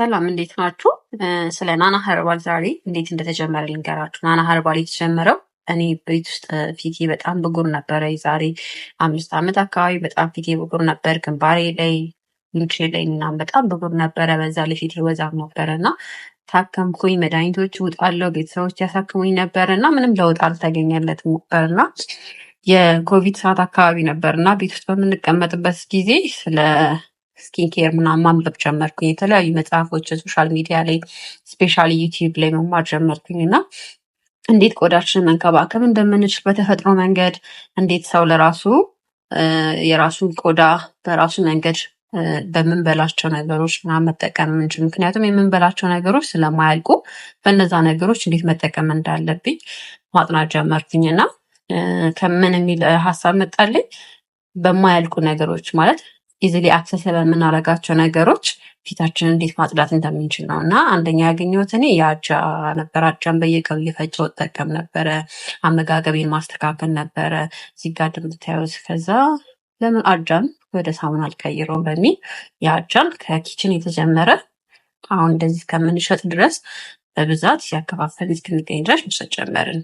ሰላም፣ እንዴት ናችሁ? ስለ ናና ኸርባል ዛሬ እንዴት እንደተጀመረ ልንገራችሁ። ናና ኸርባል የተጀመረው እኔ ቤት ውስጥ ፊቴ በጣም ብጉር ነበረ። የዛሬ 5 ዓመት አካባቢ በጣም ፊቴ ብጉር ነበር። ግንባሬ ላይ፣ ጉንጬ ላይ ምናምን በጣም ብጉር ነበረ። በዛ ላይ ፊቴ ወዛም ነበረ እና ታከምኩኝ። መድኃኒቶች ውጣለሁ፣ ቤተሰቦች ያሳክሙኝ ነበር እና ምንም ለውጥ አልተገኘለትም ነበር። እና የኮቪድ ሰዓት አካባቢ ነበር እና ቤት ውስጥ በምንቀመጥበት ጊዜ ስለ skin care ምናምን ማንበብ ጀመርኩኝ። የተለያዩ መጽሐፎች፣ social media ላይ፣ especially YouTube ላይ መማር ጀመርኩኝ። እና እንዴት ቆዳችንን መንከባከብ እንደምንችል በተፈጥሮ መንገድ፣ እንዴት ሰው ለራሱ የራሱን ቆዳ በራሱ መንገድ በምንበላቸው ነገሮች ምናምን መጠቀም የምንችል፣ ምክንያቱም የምንበላቸው ነገሮች ስለማያልቁ በእነዛ ነገሮች እንዴት መጠቀም እንዳለብኝ ማጥናት ጀመርኩኝ። እና ከምን የሚል ሀሳብ መጣልኝ? በማያልቁ ነገሮች፣ ማለት easily access በምናደርጋቸው ነገሮች ፊታችንን እንዴት ማጽዳት እንደምንችል ነው። እና አንደኛ ያገኘሁት እኔ የአጃ ነበር። አጃን በየቀኑ እየፈጨሁ እጠቀም ነበረ። አመጋገቤን ማስተካከል ነበረ። እዚህ ጋር እንደምታዩት። ከዛ ለምን አጃን ወደ ሳሙና አልቀይረውም በሚል የአጃን ከ kitchen የተጀመረ አሁን እንደዚህ እስከምንሸጥ ድረስ፣ በብዛት ሲያከፋፈል እስክንገኝ ድረስ መሸጥ ጀመርን።